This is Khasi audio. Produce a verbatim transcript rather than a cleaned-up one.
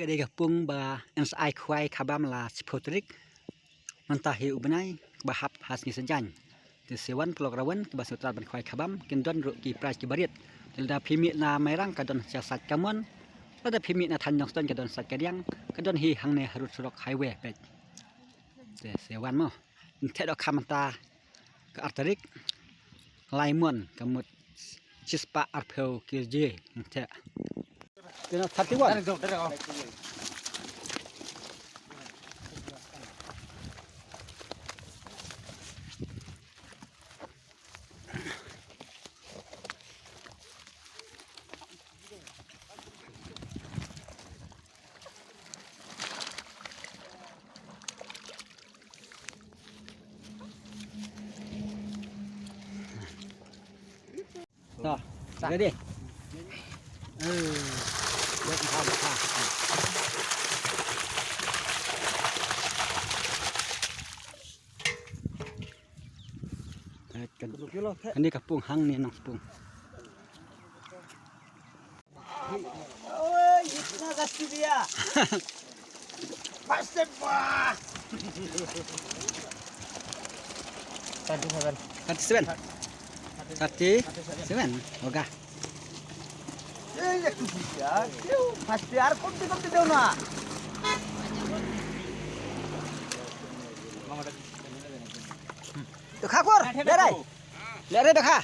Ka dei ka pung ba yn sa ai khwai khabam la shiphew tarik. Mynta hi u bnai ba hap ha sngi Saitjaiñ. Te Sewan Pulok Rawan kiba sngewtynnat ban khwai khabam kin don ruh ki prize kiba riat. Te lada phi mih na Mairang ka don sha sait Kamon. Lada phi mih na Thaiñ Nongstoiñ ka don sait Kadiang. Ka don hi hangne harud surok highway peit. Te Sewan mo. Nte doh kha mynta ka ar tarik. Lai mon ka mut shispah arphew kg nte. Kena thirty one. Dah, ready. Eh, buat apa, apa? Kan, kan ni ka pung hang ni nang pung. Oi, itna gasti dia. Pasti bah. Thirty seven. Thirty seven. Thirty seven. Hoga. Pasti ar kumti kumti dona. Dokha kor, lere. Lere dokha.